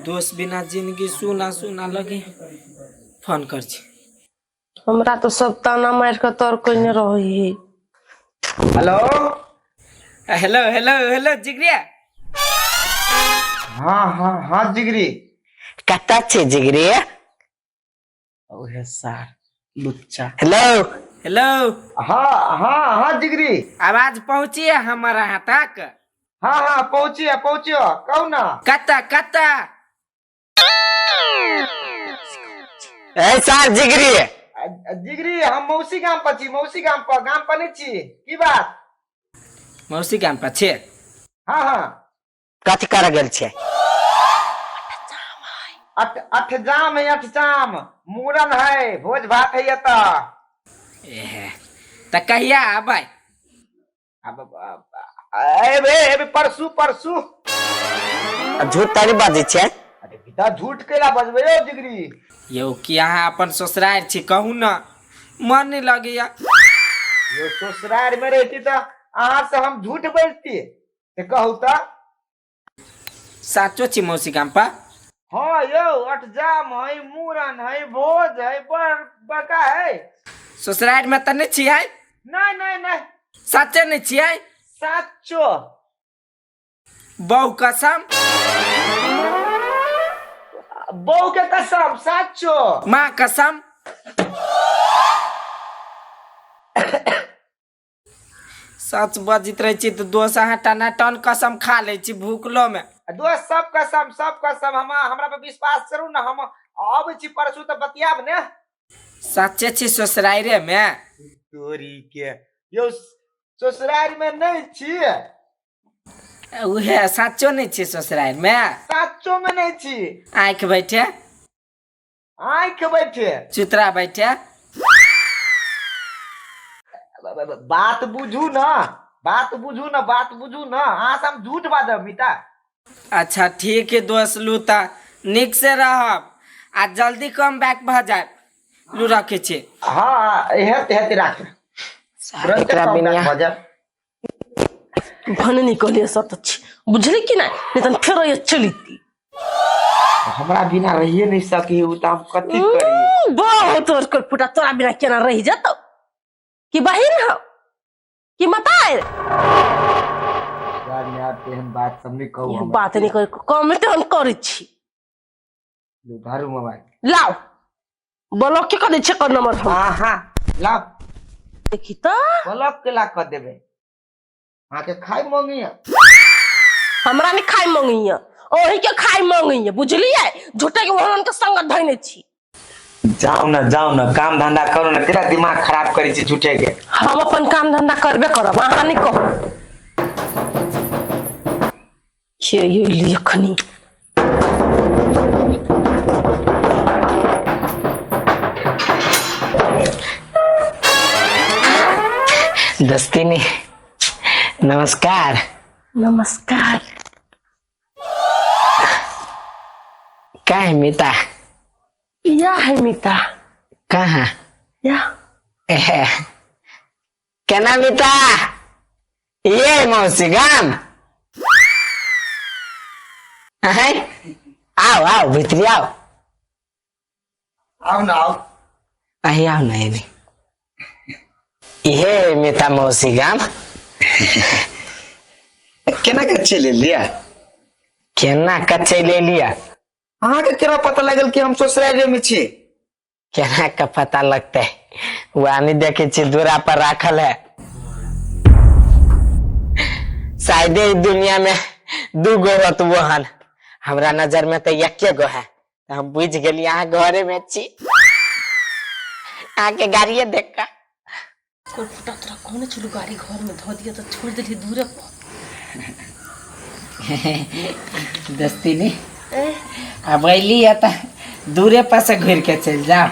दोस्त बिना जिंदगी सुना सुना लगे। फोन कर छी। हमरा तो सब ताना मारि के तर कइने रहै है। हेलो हेलो हेलो हेलो जिगरिया। हाँ हाँ हाँ जिगरी। कतऽ छी जिगरी? ओहे सार लुच्चा। Hello hello. हाँ हाँ हाँ जिगरी। आवाज पहुंची है हमारा यहाँ तक? हाँ हाँ पहुंची है पहुंची है, कहू ना। कत्ता कत्ता? ए सार जिगरी। जिगरी हम मौसी गाम पर छी, मौसी गाम पर, गाम पर नहीं छी। की बात? मौसी गाम पर छे? हाँ हाँ। कथी कर गेल छे? अठ जाम है, अठ जाम मूड़न है, भोज भात है एतऽ। एहे, त कहिया आबै? अब, अब, एबे, एबे परसू, परसू। झूठ तारी बाजै छे? अरे पिता झूठ केला बजबै यौ जिगरी। यौ कि अहाँ अपन ससुरारि छी कहू न, मन नहीं लगैया। यौ ससुरारि में रहती त अहाँ से हम झूठ बजती से कहू त। साचो छी मौसी गाम पर? हाँ यौ अठजाम है, मूड़न है, भोज है, बड़ बड़का है। ससुरारि में त नहीं छियै? नहीं नहीं नहीं। साचे नहीं छियै? साचो। बहू कसम। बहू के कसम साचो। माँ कसम। सच बजित रहे छी त दोस्त अहाँ टना टन कसम खा लै छी भूखलो में। दोस्त सब कसम, सब कसम, हमरा पर विश्वास करू ना, हम आबै छी परसू त बतियाब ने। सच्चे छी ससुराइरे में? तोरी के यौ ससुरारि में नहीं छी। उहे सच्चो नहीं छी ससुरारि में? सच्चो में नहीं छी। आँख बैठे? आँख बैठे। चुतरा बैठे? बात बुझू ना, बात बुझू ना, बात बुझू ना, अहाँ से हम झूठ बाजब मिता। अच्छा ठीक है दोस्त, लू त निक से रहब आ जल्दी कम बैक भ जाए। लू रखे छी। हाँ, हेत हेत राख। तुरंत एकरा कम बैक बिना भ जाए। भने निकलिए सब तो छी बुझली कि नहीं, नहीं तन फेर ये चलीती। हमरा बिना रहिए नहीं सकी उ त हम कथी करी? बहुत और कर फुटा तोरा बिना केना रह जतो? कि बहिन हो कि मतार? यार यार तेहन बात सब नहीं कहू एहन हमरा। बात नहीं कर, कम तो हम करै छी। लू, धरू मोबाइल। लाओ ब्लॉक के कर दै छै कर नंबर हम। हाँ, हाँ, लाओ। देखी त। ब्लॉक के ला कर देबे। अहाँ के खाय मंगिया। हमरा नहीं खाय मंगिया, ओही के खाय मंगिया, बुझलिए? झूठे के ओहन के संग धइने छी। जाओ ना, जाओ ना, काम धंधा करो ना, तेरा दिमाग खराब करै छी झूठे के। हम अपन काम धंधा करबे करब, अहाँ नहीं कहू। के अइली अखनी? दोस्तिनी नमस्कार। नमस्कार। का है मिता? या है मिता। कहाँ? या। एहे। केना मिता? ये मौसी गाम। हैं? आओ आओ भीतरी आओ। आओ ना आओ। अही आओ ना एने। इहे मिता मौसी गाम। केना के चलि एलियै? केना के चलि एलियै? अहाँके केना पता लागल कि हम ससुराले में छी? केना के पता लगतै? वानी देखै छी दूरा पर राखल है। शायदे ई दुनिया में दू गो होत वहन, हमरा नजर में तो एके गो है। तो हम बुझ गेली अहाँ घरे में छी। अहाँ के गाड़िए देख के। कोई फुटा तोरा कहने छलू गाड़ी घर में धो दिया तो छोड़ देली दूरे पर। दोस्तिनी अब अली है तो दूरे पर से घूर के चल जाओ।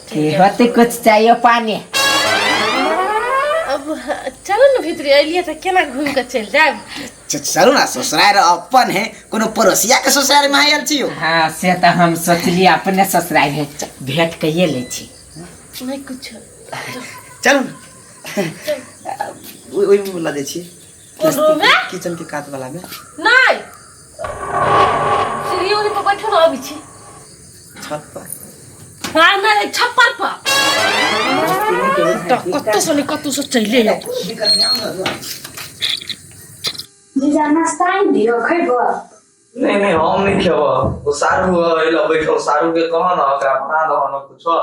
कि होते कुछ चाहिए पानी? अब चलो ना भीतरी अलिए तो केना घूम के चल जाब। चलू ना, ससुराल अपन है, कोनो पड़ोसिया के ससुराल में आयल छी। हाँ से तो हम सोचलिए अपने ससुराल है, भेंट कहिए ले छी। नहीं कुछ। चलू ना। ओहि में लऽ जाइ छी। कोन रूम है? किचन के कात वाला में। नहीं। सीढ़ी ड्योढ़ी पर बैठू ने, अबै छी। छत पर? हाँ, नहि, छप्पर पर। तऽ कतौ से नहि कतौ से चलि आउ। जीजा, नाश्ता आनि दियौ, खैबो? नहीं नहीं, हम नहीं खेब। ओ सारू अइला बैठल, सारू के कह न, ओकरा बना दह न कुछो।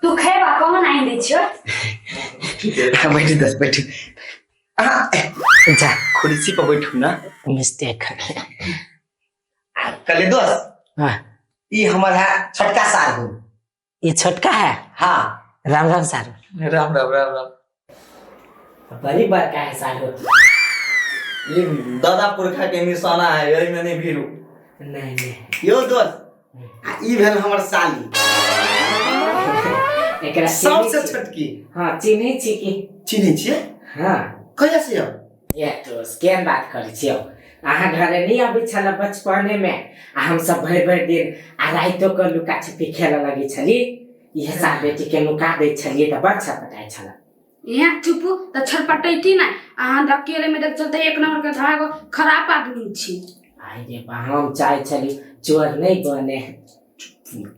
तू खैबा, कौन आनि दै छियौ? ठीक है। हाँ, बैठू दस, बैठू। अहाँ जा। कुर्सी पर बैठू ना। मिस्टेक। कहले दोस्त, हाँ। ई हमर है छोटका साढ़ू। ये छोटका है? हाँ। राम राम सारू। राम राम, राम राम। बड़ी बड़का है सारू। ये दादा पुरखा के निशाना है, एहि में नहीं भीरू। नहीं नहीं। यो दोस्त, आ ई भेल हमर साली। एकरा सबसे चिन्है छी? छोटकी। हाँ, चिन्है छी की। चिन्है छियै? हाँ। कहिया से यौ? ये दोस्त, केहन बात करै छियौ? अहाँ घरे नहि अबै छल बचपने में, आ हम सब भरि भरि दिन आ राइतो के लुका छिपी खेलऽ लगै छली। इहे साल बेटी के नुका दै छलियै तऽ बड़ छटपटाइ छल। यहाँ चुपू तऽ छटपटैती नहि। अहाँ तऽ अकेले में देख चलते एक नंबर के धागो खराब आदमी छी। आइ रे बा, हम चाहै छली चोर नहि बने।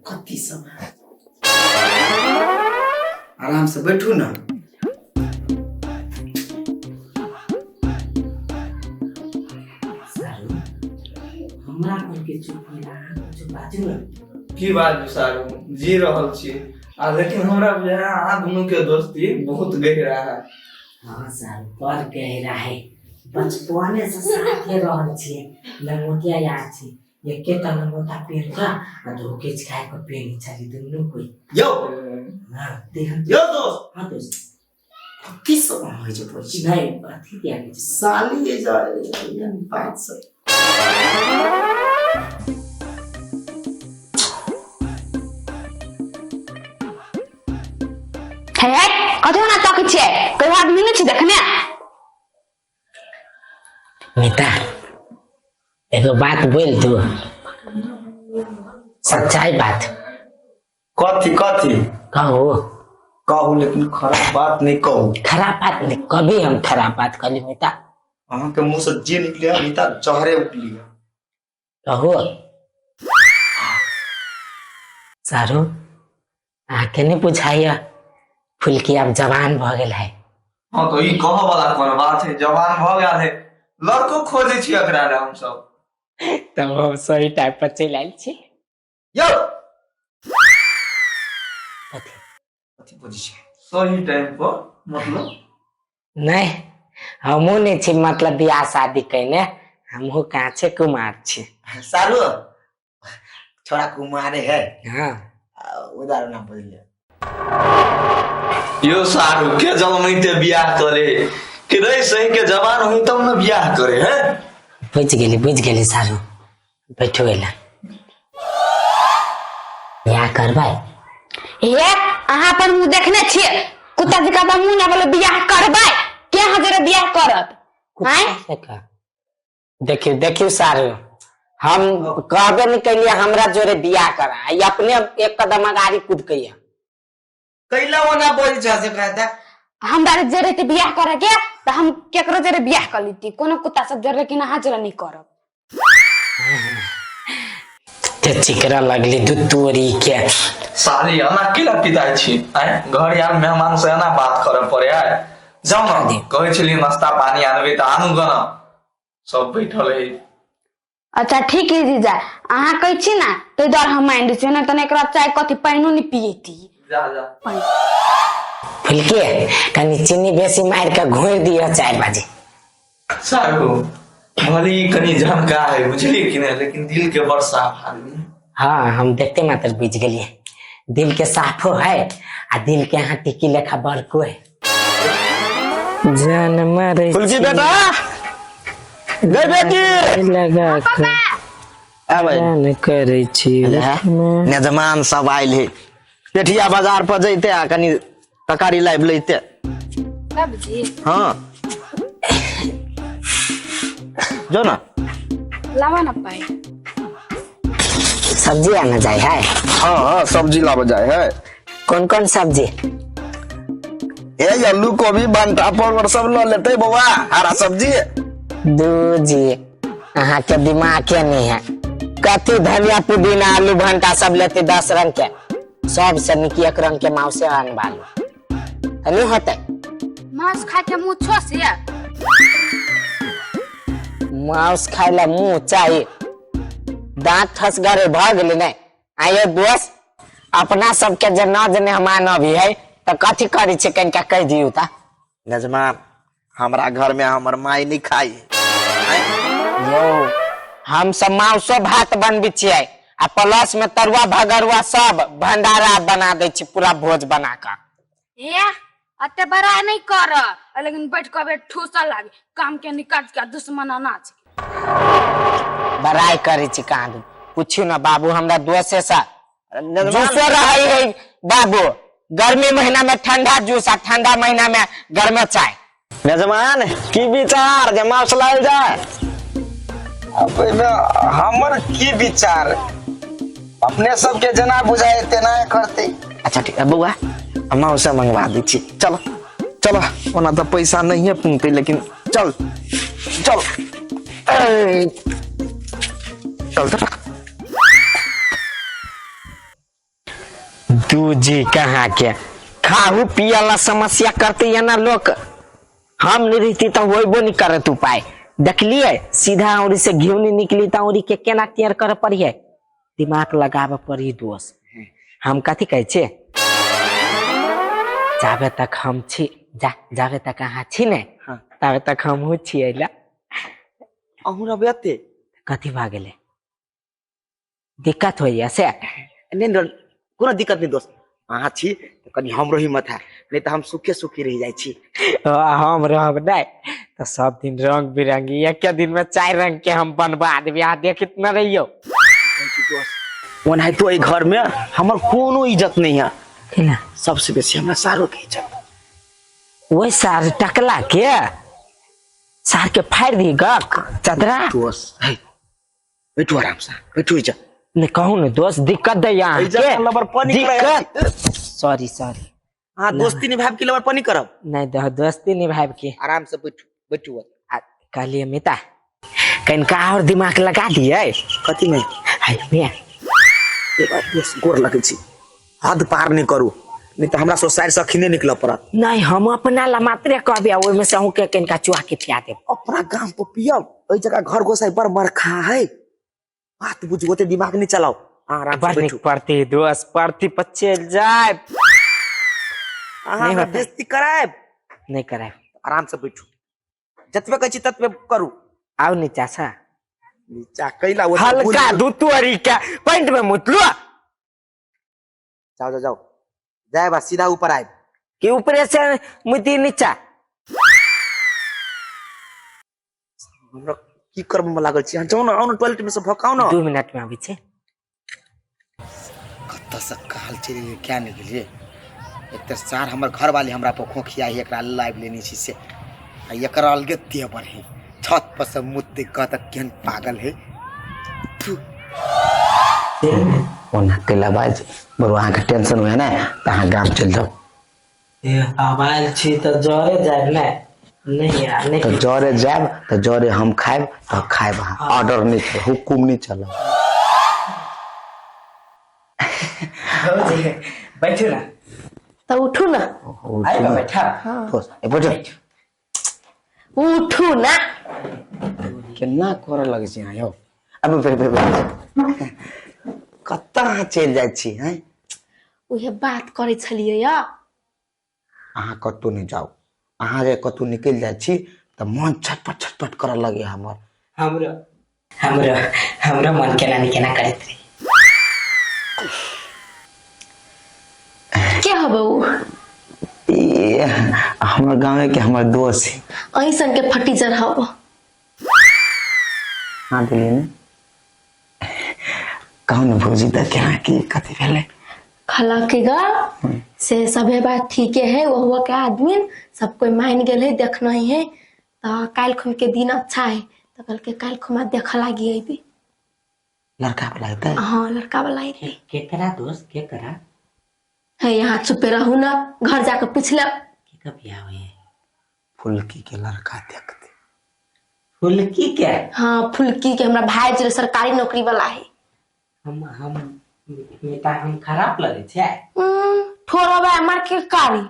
कथी सब, आराम से बैठू ना। सारू, हमरा के चुप होला, अहाँ कुछ बाजू ने। की बाजू सारू, जी रहल छी आ लेकिन हमरा बुझाय अहाँ दुनू के दोस्ती बहुत गहरा है। हाँ सारू, बड़ गहरा है। बचपने से साथे रहल छियै, लंगोटिया यार छी। एकेटा लंगोटा पेन कऽ आ धोखे खाय कऽ पेनी छली दुनू कोई। यौ। हाँ, तेहन। यौ दोस्त। हाँ दोस्त। कथी सब होइ छै बोल? नहीं, अथी दिया नहीं छै। साली ये जा ये बात सब। हे हे, कथी होना तकै छियै? कहियो आदमी नहि छै देखने? मिता, एगो बात बोल दू, सच्चाई बात। कथी कथी? कहू? कहू, लेकिन खराब बात नहीं कहू। खराब बात नहीं, कभी हम खराब बात कहली मिता? अहाँ के मुंह से जे निकले मिता, जहरे उगली। कहू सारू, अहाँके नहीं बुझाइया फुलकी आब जवान भऽ गेल है? हाँ, तो ई कह वाला कोन बात है? जवान भऽ गेल है, लड़को खोजे छी एकरा ले हम सब। तब हम सही टाइम पर चलि आयल छी। यौ। कथी? कथी बजै छै? सही टाइम पर मतलब? नहीं, हमहूँ नहीं छी मतलब बियाह शादी कयने, हमहूँ काचे कुमार छी। सारू, छोरा कुमारे है। हाँ। उदाहरण ना बोलिए। यो सारू, के जलमैते बियाह करे कि रही सही के जवान हुई तब न बियाह करे है। बुझि गेली, बुझि गेली सारू। बैठो गेला, बियाह करबै? हे, अहाँ अपन मुँह देखने छियै? कुत्ता जकाँ तऽ मुँह ना बोले, बियाह करबै। के अहाँ जरे बियाह करत आँय? देखियौ देखियौ सारू, हम कहबे नहीं कैलिए हमरा जोरे बियाह करा, ई अपने एक कदम अगाड़ी कूद के। कैला ओना बोल छै से कहता? हमरा जरे ते बियाह करे के तऽ हम केकरो जरे बियाह कर लीती, कोनो कुत्ता सब जरे, लेकिन अहाँ जरे नहीं करब। ते चिकरा लगली दू तोरी के। साली, एना केला पिताइ छी आँय? घर आयल मेहमान से एना बात करे पड़े है? जाउ ने, कहै छलियै नाश्ता पानी आनबै तऽ आनू गन, सब बैठल है। अच्छा ठीक है जीजा, अहाँ कहै छी ना ताहि दुआरे हम मानि दै छियै, नहि तऽ एकरा चाय कथी, पानिओ नहि पियैती। जा जा। फुलके, कनि चीनी बेसी मारि के घोरि दिअ 4 बजे। सारू, भले ही कनि झनका है, बुझलियै कि नहि, लेकिन दिल के बड़ साफ आदमी। हाँ, हम देखते मात्र बुझि गेलियै, दिल के साफो है आ दिल के यहाँ टिकी लेखा बड़को है। जान मारे। फुलकी बेटा, गई बेटी। लगा के आबै। जान करै छी। मेजमान सब आयल है, पेठिया बाजार पर जैते आ कनि तरकारी लाबि लैते। सब्जी? हाँ, जो ना। लावा ना पाई। सब्जी आना जाए है? हाँ हाँ, सब्जी लाबे जाए है। कौन कौन सब्जी? ए, आलू, कोबी, भंटा, परवल सब ल लेते बौआ, हरा सब्जी। दू जी। अहाँ के दिमाग के नहीं है। कथी धनिया पुदीना आलू भंटा सब लेते 10 रंग के, सबसे निक एक रंग के माउसे अनबा लू तऽ नहीं होते। मांस खा के मुंह छोस ये। मांस खाय ला मुंह चाहिए, दांत ठस गरे भऽ गेलै नहीं। आइयो दोस्त, अपना सबके जे न जे मेहमान अभी है तऽ कथी करै छै कनिका कहि दियौ तऽ। नजमा, हमरा घर में हमर माय नहीं खाई। यौ हम सब मांसो भात बनबै छियै आ प्लस में तरुआ भगरुआ सब भंडारा बना दै छी, पूरा भोज बना कऽ। ए अते बड़ा नहीं कर, लेकिन बैठ के ठूसल लागे काम के निकाज के दुश्मन अनाज। बड़ाई करै छी कहाँ पूछू ना बाबू, हमरा दोसे सा जूसो रहै है बाबू, गर्मी महीना में ठंडा जूस आ ठंडा महीना में गर्मे चाय। नजमान की विचार जे मांस लायल जाय? अब एहिमे हमर की विचार, अपने सबके जेना बुझाए तेना करते। अच्छा ठीक है बउआ, मांस मंगवा दै छी, चलो चलो। ओना तऽ पैसा नहीं पुंगते लेकिन चल चल चल तो। दू जी कहाँ के खाहू पियला समस्या करते ये ना लोग, हम नहीं रहती तो होइबो नहीं करत उपाय। देखलिए सीधा औरी से घिउ नहीं निकली तो औरी के केना तैयार करे पड़ी है, दिमाग लगावे पड़ी दोस्त। हम कथी कहै छियै, जाबे तक हम छी, जा जाबे तक अहाँ छी ने ताबे तक हमहूँ छियै ला। अहूँ रहबै एते? कथी भऽ गेलै, दिक्कत होइया से? नहीं नहीं, कोनो दिक्कत नहीं दोस्त, अहाँ छी तऽ कनि हमरो हिम्मत है, नहीं तऽ हम सुखे सुखी रहि जाइ छी। हम रहब नहीं तऽ सब दिन रंग बिरंगी, एक दिन में 4 रंग के हम बनवा देबै, अहाँ देखैत न रहियौ। ओनाहितो एहि घर में हमर कोनो इज्जत नहीं है। केना? सबसे बेसी हमरा सारो के इज्जत। ओहि सार टकला के सार के फाड़ि दी गक चदरा। दोस्त है, बैठू आराम से, बैठू इज्जत। नहीं कहू ने दोस्त, दिक्कत दै अहाँ इज्जत के। लबर पानी दिक्कत। Sorry sorry. हाँ दोस्ती निभाब की लबर पानी करब? नहीं दोस्ती निभाब के। आराम से बैठू बैठू। आ, कहलिए मिता कनिका और दिमाग लगा दिए। कथी में? हाय मिया। ए बात दोस्त गोर लगै छी, हद पार नहीं करू, नहीं तो हमरा सोसाइटी से अखिने निकल पड़त। नहीं हम अपना ला मात्रे कहबे, ओहि में से अहूँ के कनिका चुआ के पिया देब। अपना गाम पर पियब, ओहि जगह घर गोसाई बड़ मरखा है। बात बुझू, ओते दिमाग नहीं चलाओ, आराम से बड़ बैठू। नीक पड़ती दोस्त, पड़ती पर चलि जाए। अहाँ नहीं हमरा होतै। बेइज्जती करायब? नहीं करायब। आराम से बैठू, जतबे कहै छी ततबे करू। आउ नीचा सा। नीचा कैला? ओते हल्का बुझू। दू तोरी के पैंट में मुतलू। जाओ जाओ जाओ, जाए बा सीधा ऊपर आए। कि ऊपरे से मुती नीचा? हमरा की करब में लागल छी? अहाँ जाउ ने, आउ ने, टॉयलेट में से भकाउ ने। 2 मिनट में आबै छै। कतऽ से काल चलि गेलियै, क्या नहि गेलियै। एक तऽ सार हमर घरवाली हमरा पर खोखिया है, एकरा लाइव लेने छी से, आ एकर अलगे तेवर है, छत पर से मुत्ते कहत केहन पागल है। ओना कैला बाज बरो, अहाँके टेंशन हुए ने तऽ अहाँ गाम चलि जाउ। आवाज छी तऽ जरे जायब ने? नहीं यार नहीं। तऽ जरे जायब तऽ जरे हम खायब तऽ खायब, अहाँ ऑर्डर नहीं चल, हुकुम नहीं चल। बैठू ना। तऽ उठू ना। आबि कऽ बैठा। बैठो। उठू ना। केना करऽ लगै छी अहाँ यौ? अब बे बे बे कतऽ अहाँ चलि जाइ छी हैं? उहे बात करै छलियै या। अहाँ कतहु नहि जाउ, अहाँ जे कतहु निकलि जाइ छी तऽ मन छटपट छटपट करऽ लगैया हमर। हमरो हमरो हमरो मन केना ने केना करैत रही। के हबे उ? ई हमर गाँव के हमर दोस्त है। अहीं सन के फटीचर हब। हाँ दिलियै ने। कहू ने भौजी, तऽ केना की कथी भेलै? खला के गा से सभे बात ठीके है, वहुआ के आदमी सब कोई मान गेल है, देखना ही है, तऽ काल्हि खुन के दिन अच्छा है, तऽ कहलकै काल्हि खुमा देख लागी अयबी। लड़का वाला हेतै? हाँ लड़का वाला हेतै। केकरा दोस्त, केकरा? है यहाँ चुपे रहू ना, घर जाके पूछ लेब। केकर बियाह होय है? फुलकी के लड़का देखते। फुलकी के? हाँ, फुलकी के। हमरा भाई जे सरकारी नौकरी वाला है। हम बेटा, हम खराब लगै छै? ठोरबै मार के कारी,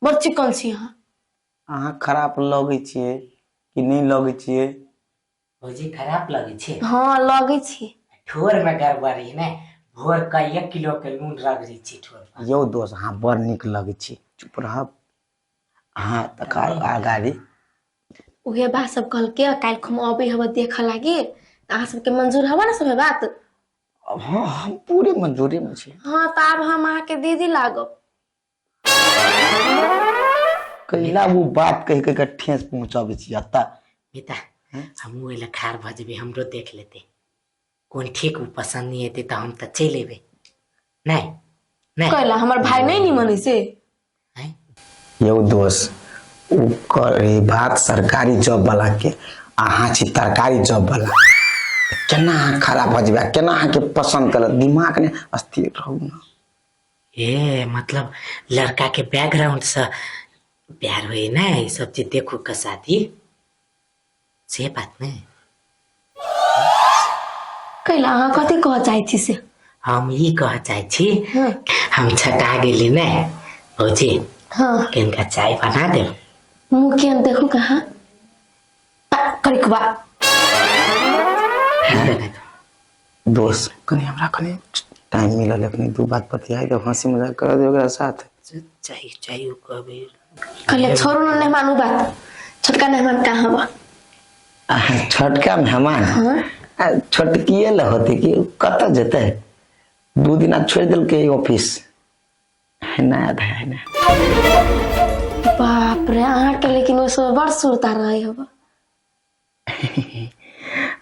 बड़ चिकन छी अहाँ। अहाँ खराब लगै छियै कि नहि लगै छियै? भौजी, खराब लगै छै? हाँ, लगै छी। ठोर में गड़बड़ी ने, भोर के 1 किलो के नून रगड़ै छी ठोर पर। यौ दोस्त, अहाँ बड़ नीक लगै छी। चुप रहब अहाँ तऽ अगाड़ी। उहे बात सब कहलके, काल्हि हम अबै हब देखऽ लागी, तऽ अहाँ सबके मंजूर हवा ने सब बात? हाँ, हम पूरे मंजूरी में छी। हाँ, तऽ आब हम अहाँके दीदी लागब। कैला वो बात कहि कहि के ठेस पहुंचाबै छी एतऽ। बेटा, हमहूँ ओहि लए खाड़ भऽ जेबै, हमरो देख लेतै। कोन ठीक, ओ पसन्द नहि हेतै तऽ हम तऽ चलि एबै। नहि नहि। कैला, हमर भाई नहीं निमन है से? आँय? यौ दोस्त, ओ करे बात सरकारी जॉब वाला के, अहाँ छी तरकारी जॉब वाला, तऽ केना अहाँ खराब भऽ जेबै आ केना अहाँके पसन्द करत? दिमाग ने स्थिर रहू ने। ए मतलब लड़का के बैकग्राउंड से प्यार होई ना, ई सब चीज देखू के शादी से बात नहीं। कैला, अहाँ कथी कहऽ चाहै छी से? हम ई कह चाहै छी, हम छटा गेली ने भौजी। किनका चाय बना देब। मुँह केहन देखू कहाँ करिकबा। बना देब। दोस्त, कनि हमरा कनि टाइम मिलल, कनि दू बात बतियाइ दे, हंसी मजाक कर दे ओकरा साथ। चाही चाही कहबै। कहले छोड़ू ने मेहमान, उ बात, छोटका मेहमान कहाँ बा? अहाँ छोटका मेहमान? आ, छोटकिए लए होतै कि कतऽ जेतै? 2 दिना छोड़ि देलकै ऑफिस, नया है ने। बाप रे, अहाँके लेकिन ओहि समय बड़ सुरता रहे हब।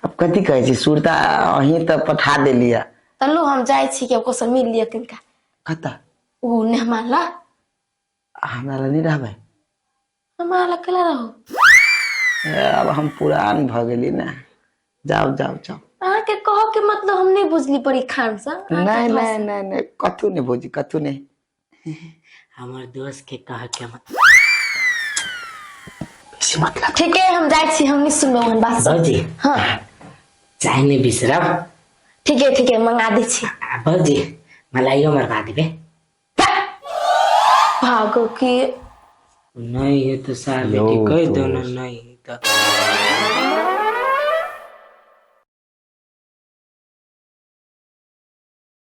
अब कथी कहै छी, सुरता अहीं तऽ पठा देलियै। चलू, हम जाइ छी कि ओकरो से मिल लिअ किनका। कतऽ? ओ मेहमान ला। हमरा लए नहि रहबै? हमरा लग केला रहू? ए, अब हम पुरान भऽ गेली ने। जाउ जाउ जाउ। अहाँके कहऽ के मतलब हम नहि बुझली पड़ी खान से। नहि नहि नहि नहि, कथू नहि भौजी, कथू नहि। हमर दोस्त के कह के मतलब बेसी मतलब। ठीक है, हम जाइ छी, हम नहीं सुनबै ओहन बात सब। भौजी। हाँ। चाय नहीं बिसरब। ठीक है, ठीक है, मंगा दै छी। आ भौजी, मलाइयो मरवा देबे। भागो की। नहीं है तो सार यौ बेटी कह दो ना। दोस्त। नहीं है तो